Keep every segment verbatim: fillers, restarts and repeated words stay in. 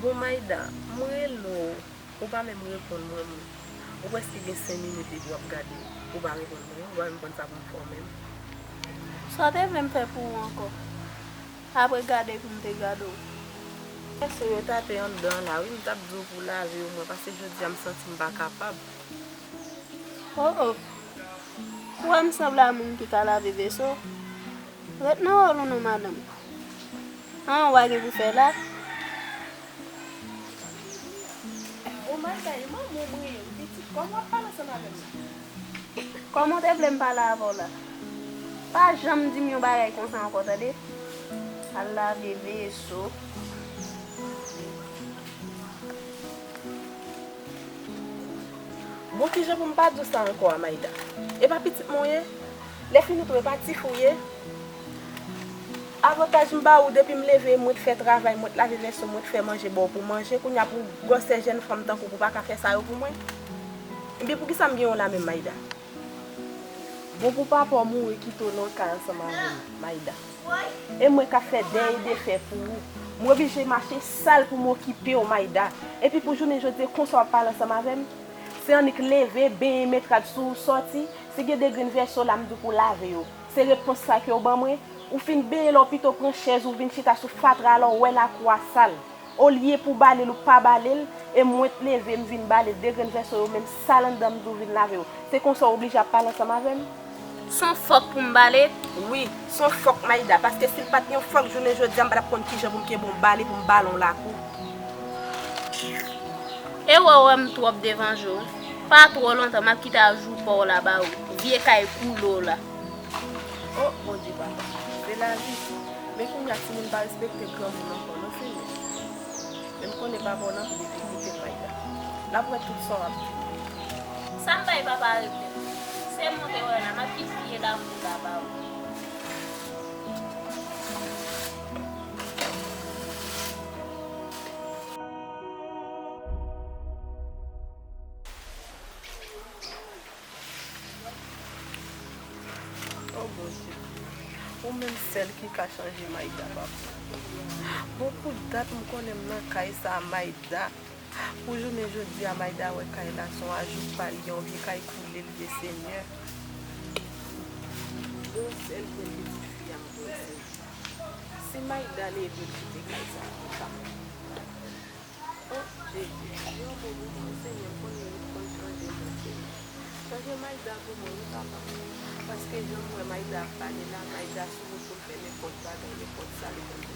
Bon, Maïda, m rele w, ou pa menm reponn mwen, m, ou prèske gen senk minit depi w ap gade, ou pa reponn mwen, ou pa menm konn sa pou m fè w menm. Sa w te vle m fè pou ou ankò? Apre gade pou m te gade w. Veso yo tate anndan la, wi, m t ap di w pou lave yo, mwen, paske jodi a m santi m pa kapab. Oh, oh. Ou wè m sanble a moun ki ka lave veso? Ret nan wòl ou non, madanm. An, ou pa gen pou fè la. Bon, Maïda, e manman w m rele, pitit. Kòman w ap pale ansanm avè m la? Kòman w te vle m pale avè w la? Pa janm di m yon bagay konsa ankò, tande? Al lave veso. Bon, kijan pou m pa di w sa ankò a, Maïda? E pa pitit mwen w ye? Lè fini tou, e pa ti fi w ye? Avantaj m ba ou, depi m leve, mwen t fè travay, mwen t lave veso, mwen t fè manje ba w pou manje, kounye a pou gwosè jèn fanm tankou w pou pa ka fè sa yo pou mwen? Ebyen, poukisa m gen w la menm, Maïda? Bon, pou papa w mouri kite w nan kay ansanm avè m, Maïda. E mwen k ap fè dèyè defè pou ou. Mwen oblije mache sal pou m okipe w, Maïda. Epi pou jounen jodi a, konsa w ap pale ansanm avè m? Se annik leve, benyen, met rad sou ou, sòti. Si gen de grenn veso la, m di w pou w lave yo. Se repons sa ke w ban mwen? Ou fin benyen la, w pito pran chèz ou vin chita sou fatra la, w wè lakou a sal. Olye pou bale l, ou pa bale l, e mwen t leve, m vin bale de grenn veso yo, menm sal anndan, m di w vin lave yo. Se konsa w oblije ap pale ansanm avè m? S on fòk pou m bale? Wi, s on fòk, Maïda, paske si l pa t yon fòk, jounen jodi a, m pa t ap konn kijan pou m kenbe yon bale pou m bale yon lakou. E w wè w wè m twòp devan je w. Pa twò lontan, m ap kite ajou pa w la ba ou. Vye kay koule w la. O, Bondye papa, se lavi. Men kounye a timoun pa respekte granmoun ankò non, fini. Men m konnen papa w nan plis ki kite Maïda. L ap wè tout sa w ap di. Sa m bay papa regle? Se monte wè la, m ap kit vye lakou la ba ou. O Bondye, ou menm sèl ki ka chanje Maïda, papa. Bon, pou dat m konnen m nan kay sa a, Maïda. Pou jounen jodi a, Maïda wè kay la, se yon ajou pa l ye, yon vye kay koule l ye, Senyè. Bon, sèl grenn pitit fi a m kwè, Senyè. Si Maïda leve l kite kay sa a, m pa O Jezi, yon bon moman, Senyè, m konnen ou konn chanje moun, Senyè. Chanje Maïda pou mwen, wi, papa. Paske jan m wè Maïda ap pale la, Maïda sou wout pou l fè nenpòt bagay, nenpòt sa li konn fè.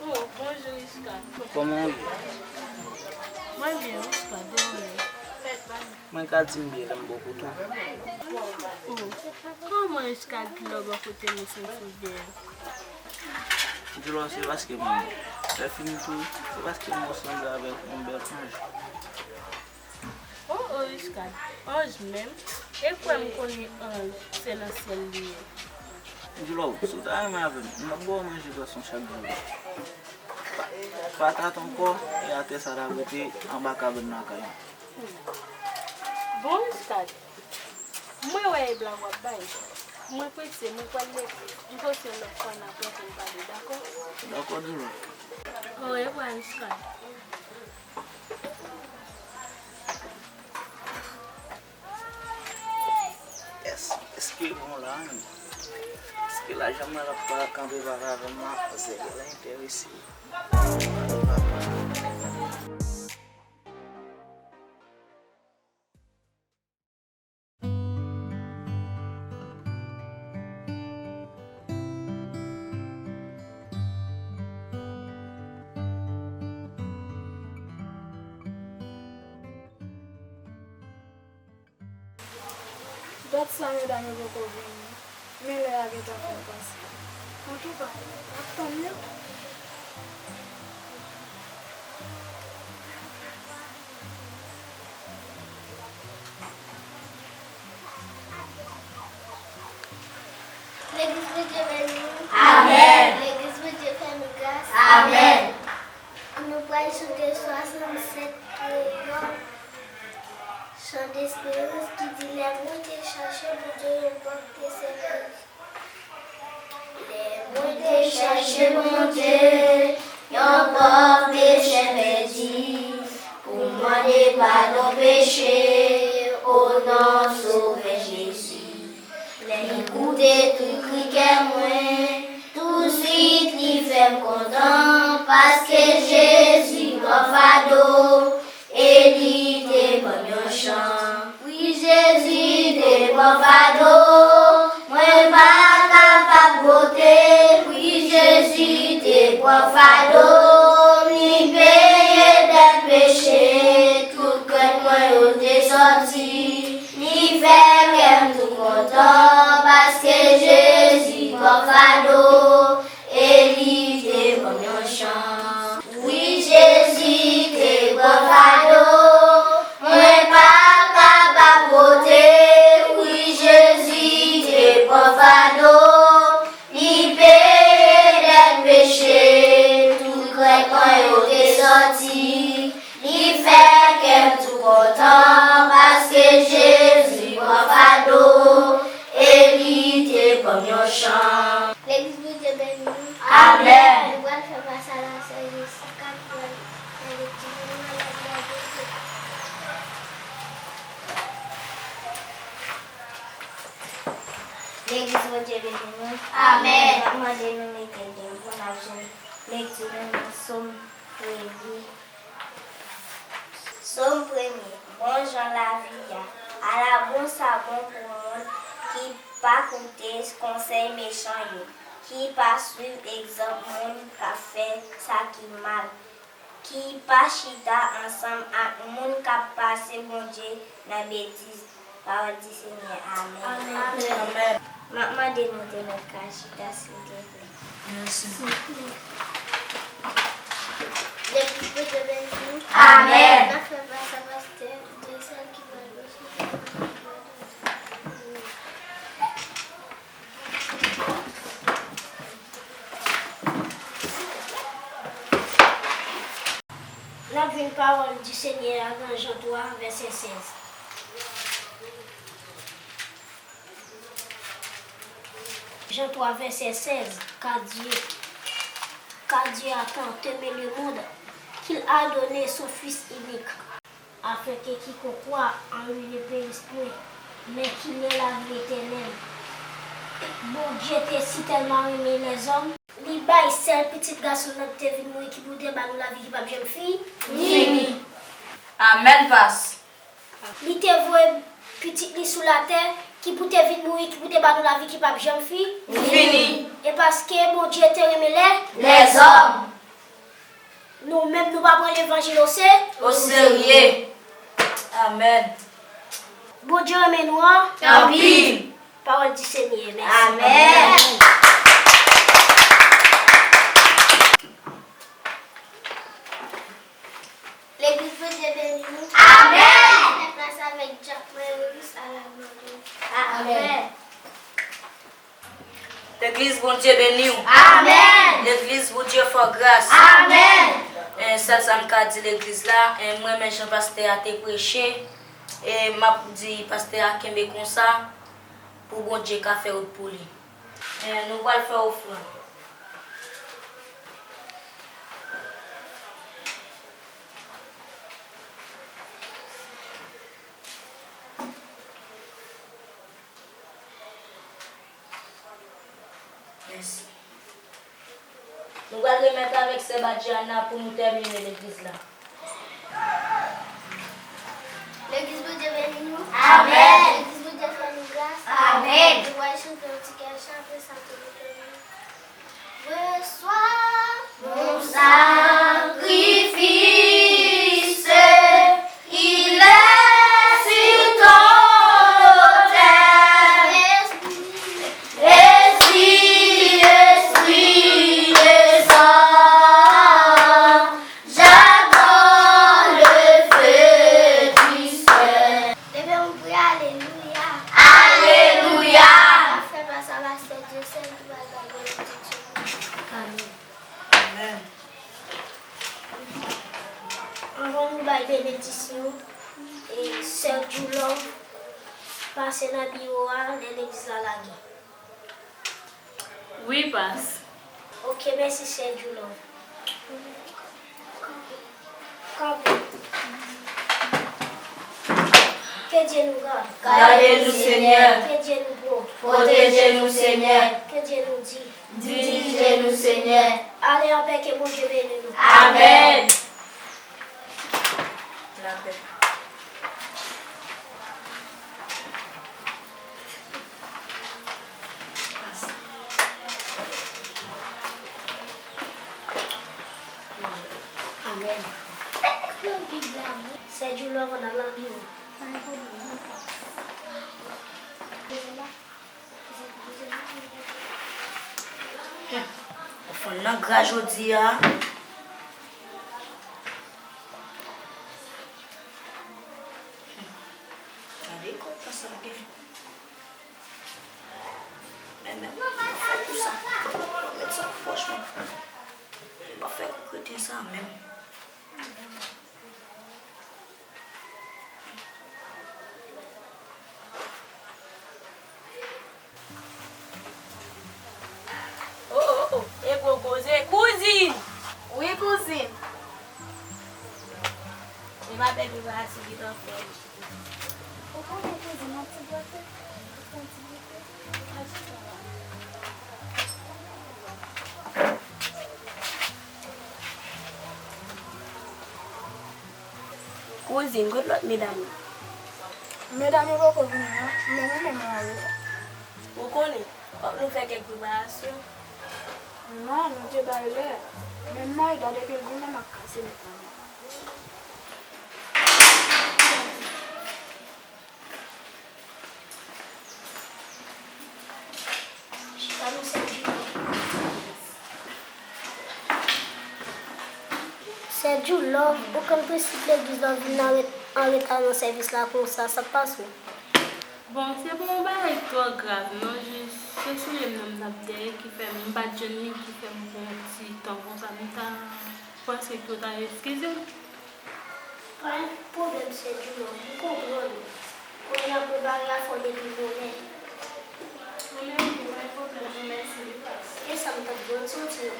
Oh, bonjou, Richka. Kòman w ye? Mwen byen, Richka, de ou menm? Mwen ka di m byen lè m bò kote w. Oh, kòman Richka ki lè w bò kote m ou santi w byen? Di w se paske m, lè fini tou, se paske m sanble avèk yon bèl anj. Oh, oh, Richka, anj menm? E kwè m konnen anj, se nan syèl li ye. Di w, si w ta renmen avè m, m t ap ba w manje pwason chak jou. Pa, patat ankò, e atè sa t ap rete anba kabann lakay mwen. Bon, Richka, mwen wè e blag w ap bay. Mwen prese, mwen pral leve. M poze yon lòt fwa, n ap rantre n pale, dakò? Dakò, Djoulo. Orevwa, Richka. Èske, èske bon la menm? Èske lajan mwen la pa kanpe pa avè m la? Paske la enterese. Bon, alò papa. Poukisa medam yo poko vini? Men lè a gentan fin pase. Antouka, n ap tann yo. Legliz Bondye beni nou. Amèn. Legliz Bondye fè nou gras. Amèn. Nou pral chante swasannsèt kreyòl, chan desperans ki di, lè Bondye chache Bondye, yon pòv te sèvi. Lè mwen te chache Bondye, yon pòv pechè pèdi, pou mande padon peche, o non Sovè Jezi. Lè li koute tout kri kè mwen, touswit li fè m kontan, paske Jezi pran fado, e li te ban m yon chan. Wi, Jezi te pran fado, mwen pa kapab wote. Wi, Jezi te pran fado, li peye dèt peche, tout krèt mwen yo te sòti. Li fè kè m tou kontan, paske Jezi pran fado, e li te ban m yon chan. Wi, Jezi te pran fado, mwen pa kapab wote. Wi, Jezi te pran fado, li peye dèt peche, tout krèt mwen yo te sòti. Li fè kè m tou kontan, paske Jezi pran fado, e li te ban m yon chan. Legliz Bondye beni nou. Amèn. Nou pral fè pase a la sèvis, k ap pran nan lekti pou nou nan lòd la de Dye. Legliz Bondye beni nou. Amèn. M ap mande nou mete debout pou n ap jwenn lekti nou nan Sòm premye. Sòm premye. Bon jan lavi a. Ala bon sa bon pou moun ki pa koute konsèy mechan yo, ki pa swiv egzanp moun k ap fè sa ki mal, ki pa chita ansanm ak moun k ap pase Bondye nan betiz. Pawòl di Senyè. Amèn. Amèn. Amèn. M ap mande nou te mèt ka chita, silvouplè. Mèsi. Legliz Bondye beni nou. Amèn. N ap fè pase a pastè Désel ki pral preche. N ap jwenn pawòl di Senyè a nan Jan twa, vèsè sèz. Jan twa, vèsè sèz, car Dieu, car Dieu a tant aimé le monde, qu'il a donné son Fils unique, afin que quiconque croit en lui ne périsse point, mais qu'il ait la vie éternelle. Bondye te si tèlman renmen lèzòm, li bay sèl pitit gason l nan ki te vin mouri ki pou te ba nou lavi ki p ap janm fini. Fini. Amèn, pas. Li te voye pitit li sou latè ki pou te vin mouri ki pou te ba nou lavi ki p ap janm fi. Fini. E paske Bondye te renmen lè. Lèzòm. Nou menm, nou pa pran levanjil o se. O serye. Amèn. Bondye renmen nou an. Anpil. Pawòl di Senyè. Mèsi. Amèn. Legliz Bondye beni nou. Amèn. Fè plas avèk Jack Maurice à la gloire de Dieu. Amèn. Legliz Bondye beni w. Amèn. Legliz Bondye fè w gras. Amèn. Eh, sèl sa m ka di legliz la, eh, m renmen jan pastè a te preche. E m ap di pastè a kenbe konsa pou Bondye ka fè wout pou li. Eh, nou pral fè ofrann. Mèsi. Nou pral remèt avèk sè Badjiana pou nou tèmine legliz la. Legliz Bondye beni nou. Amèn. Legliz Bondye fè nou gras. Amèn. Nou pral chante yon ti kèk chan, apre sa tou nou tèmine. Reçois mon sacrifice, il est sur ton autel. Anvan nou bay benedisyon, e, sè Djoulove pase nan biwo a lè legliz la lage. Wi, pas. Ok, mèsi, sè Djoulove. Kanpe. Ke Dye nou gade. Gade nou, Senyè. Ke Dye nou pwo. Pwoteje nou, Senyè. Ke Dye nou di. Dirije nou, Senyè. Ale anpè, ke Bondye beni nou. Amèn. Lapè. Amèn. Sè Djoulove, ann al nan biwo. Hum, ou fann nan gra jodi a. Hum, gade kòb sa gen. Men, men, mwen pa fè pou sa. Mwen met sa nan pòch mwen. Mwen pa fè kreten sa menm. Oh, oh, oh, e gwo koze. Kouzin! Wi, kouzin. E m ap bèl preparasyon ki t an fè. Ou konnen kouzin, yon ti goute. Yon ti goute. Kouzin, kot lòt medam yo? Medam yo poko vini non, men nou menm nou anreta. Ou konnen, fòk nou fè kèk preparasyon. Non, nou te bay lè. Men Maïda depi l vini, m ap kase nèt la. Chita non, sè Djoulove. Sè Djoulove, ou konn prensip legliz la, w vin an ret-, an reta nan sèvis la konsa, sa k pase w? Bon, se pa yon bagay twò grav non, jis se soulye m nan m t ap dèyè ki fè m, m pa t jwenn li, ki fè m pran yon ti tan konsa, m ta panse ke w ta eskize m. Pa gen pwoblèm, sè Djoulove, m konprann ou. Kounye a prepare afè w depi bonè. Ou menm tou, pa gen pwoblèm, mèsi, li pase. E sa m t ap di w, ann soti non.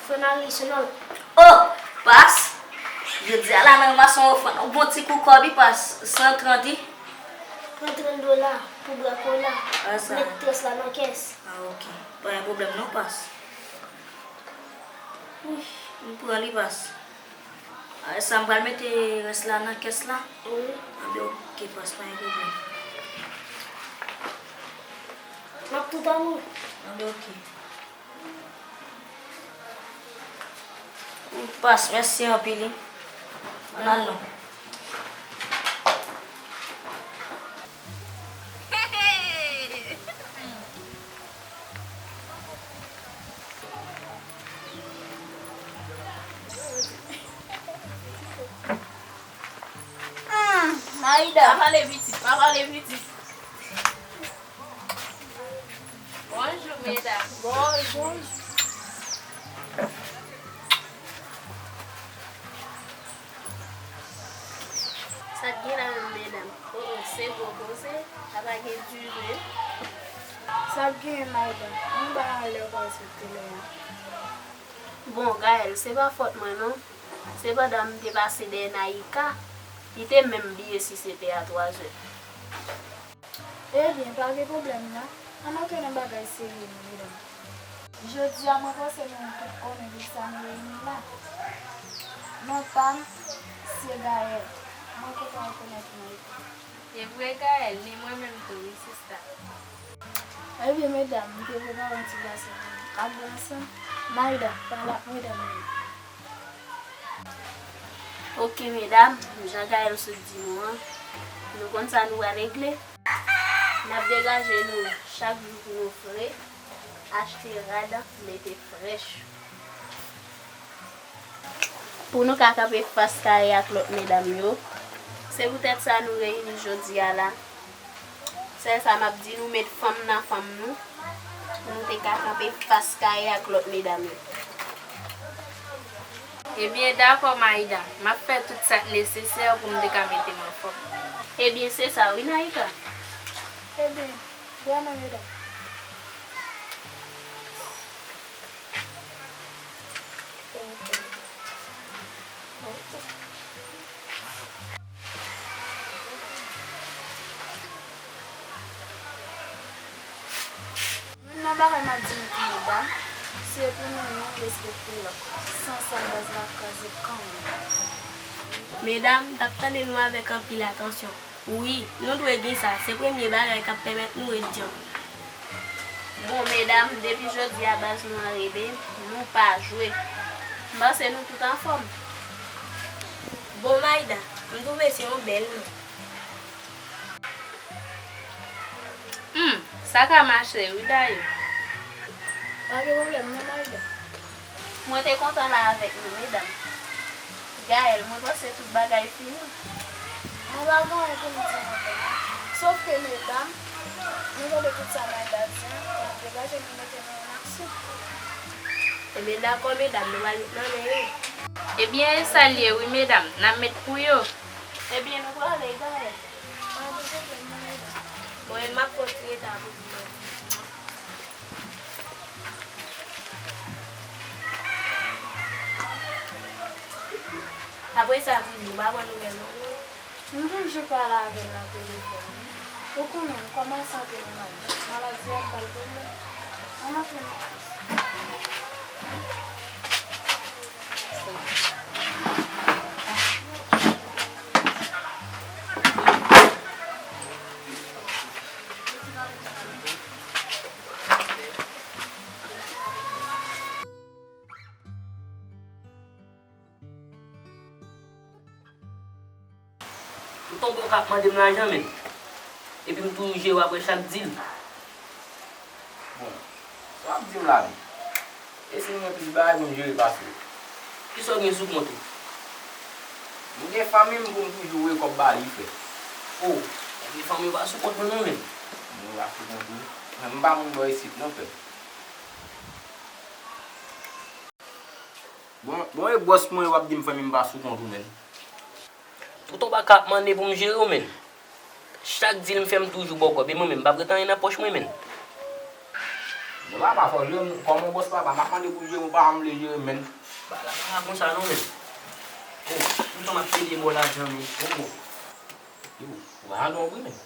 Frè Mari, se non. Oh, pas! Jodi a la, nan ranmase yon ofrann, yon bon ti kou kòb, wi, pas, san trant, wi. Pran trant dola pou bwa kola. Ah, sa. Met rès la nan kès. Ah, ok. Pa gen pwoblèm non, pas. Wi, m pran li, pas. Ah, sa m pral mete rès la nan kès la? Wi. Anben, ok, pas, pa gen pwoblèm. M ap toutan ou. Anben, ok. Ou pas, mèsi anpil, wi. Ann al non. Hmm, Maïda. Pa pale pitit, pa pale pitit. Bonjou, medam. Bonjou. Sa k gen la menm, medam? Oh, oh, se gwo koze, sa pa gen dire. Sa k gen, Maïda? Nou ba lè w pa respekte lè a. Bon, Gaëlle, se pa fòt mwen, non. Se pandan m te pase dèyè Naïka, li te menm bliye si se te a twazè. Ebyen, pa gen pwoblèm non. Ann antre nan bagay serye nou, medam. Jodi a, mwen panse nou tout konnen poukisa nou reyini la. Non pa m, se Gaëlle. Mwen kontan rekonèt mwen. E vre, Gaëlle, ni mwen menm tou, wi, sista. Ebyen, medam, m te prepare yon ti glaso pou nou. N ap bwè ansanm. Maïda, pale ak medam yo. Ok, medam, jan Gaëlle sot di nou an, nou konn sa nou pral regle. N ap degaje nou chak jou pou nou fre, achte rad, mete frèch. Pou nou ka kanpe fas kare ak lòt medam yo, Se poutèt sa nou reyini jodi a la. Sèl sa m ap di nou, met fanm nan fanm nou, pou nou te ka kanpe fas kare ak lòt medam yo. Ebyen, dakò, Maïda. M ap fè tout sa k nesesè pou m te ka mete m anfòm. Ebyen, se sa wi, Naïka. Ebyen, bwè non, medam. Youn nan bagay m ap di nou tou medam, se pou nou youn respekte lòt. San sa, baz la ap kraze kanmenm. Medam, m t ap tande nou avèk anpil atansyon. Wi, nou dwe gen sa. Se premye bagay k ap pèmèt nou ret djanm. Bon, medam, depi jodi a baz nou an rele, nou pa jwe. M panse nou tout anfòm. Bon, Maïda, m twouve se yon bèl non. Hmm, sa ka mache wi dayè. Pa gen pwoblèm non, Maïda. Mwen te kontan la avèk nou, medam. Gaël, mwen panse tout bagay fini. Mwen pa gen anyen pou m di ankò. Sòf ke, medam, nou tande tout sa Maïda di an, nou degaje nou mete nou an aksyon. Ebyen, dakò, medam, nou pral met nan men yo. Ebyen, e sa l ye wi, medam, n ap met pou yo. Ebyen, nou prale, Gaël. Pa gen pwoblèm non, medam. Mwen menm, m ap kontinye ta pou di mwen. Apre sa, kouzin, ou pa pran nouvèl non, non? M toujou pale avè l nan telefòn wi. Ou konnen m kòmanse anpil malad. Maladi a ap ba l pwoblèm. Ann antre nan kay. M tonton k ap mande m lajan, menn. Epi m toujou jere w apre chak dil. Bon, sa w ap di m la menm? E si m gen plis bagay pou m jere pase w? Kisa w gen sou kont ou? M gen fanmi m pou m toujou voye kòb ba li, frè. O, ebyen fanmi w pa sou kont mwen non, menn. Mwen pa sou kont ou? Mwen, m pa moun bò isit non, frè. Bon, bon, e bòs mwen w ap di m fanmi m pa sou kont ou, menn. Tonton Baka ap mande pou m jere w, menn. Chak dil m fè, m toujou ba w kòb, e mwen menm, m pa p ret anyen nan pòch mwen, menn. Bon, papa, fò w jere m, kòman w bòs papa, m ap mande pou w jere m, ou pa janm vle jere m, menn. Bagay la pa konsa non, menn. O, toutan m ap pede ba w lajan, menn. O, o. Yo, ou pa janm wi, menn.